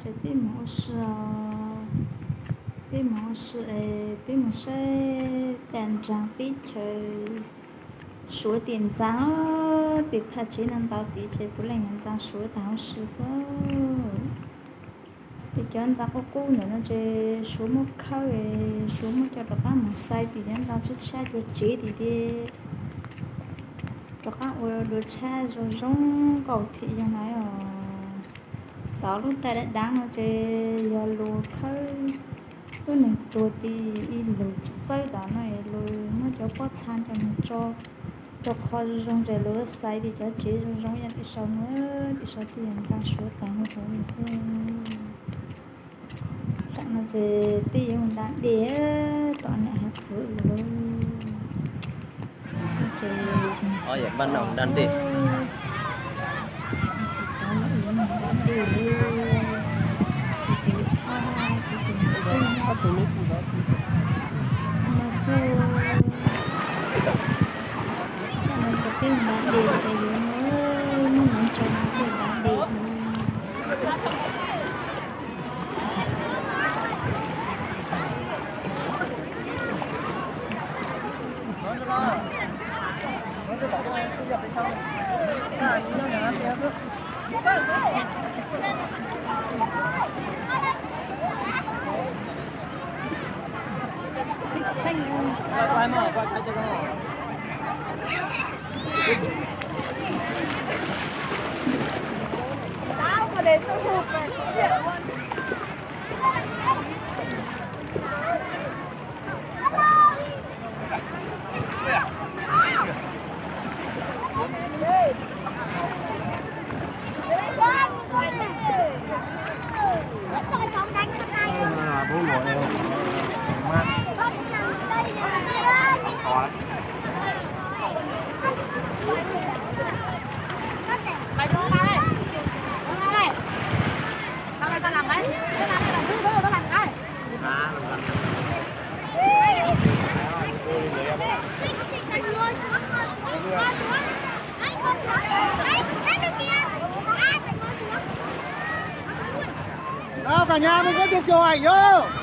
Ces peb mus ua si os, peb mus ua si es peb mus saib tag nrho teb chaws Suav tim ntxaa, pem phaj tsev no ntau tid ces puav leej yog ntxaa Suav tag huv si xwb. Ces cov ntxaa qub qub ntawm no ces Suav muab khawb, Suav muab coj rov qab mus xais tim cov ntxaa tshab tshab cua tsev tim ces rov qab ua dua tshab zoo zoo nkauj thiaj yog na os. Tod lub taij dab dab no ces yog luag khawb lub neeg tuag tim ib lub txawb tod no es luag muab cov pob txha cov neeg tso rau qhov zoo zoo ces luag xaiv tim cov tsev zoo zoo ib yam tim saum no, tim saum twb yog ntxaa Suav tag huv si xwb. Tsam no ces peb yuav mus da dej tom niam hav txiv lawm. Ces da dej, no xwb. Tsam no ces peb mus da dej ces yuav muab mus tso no peb da dej. Tau, kav nyab, mej muab tus kiag haim yom.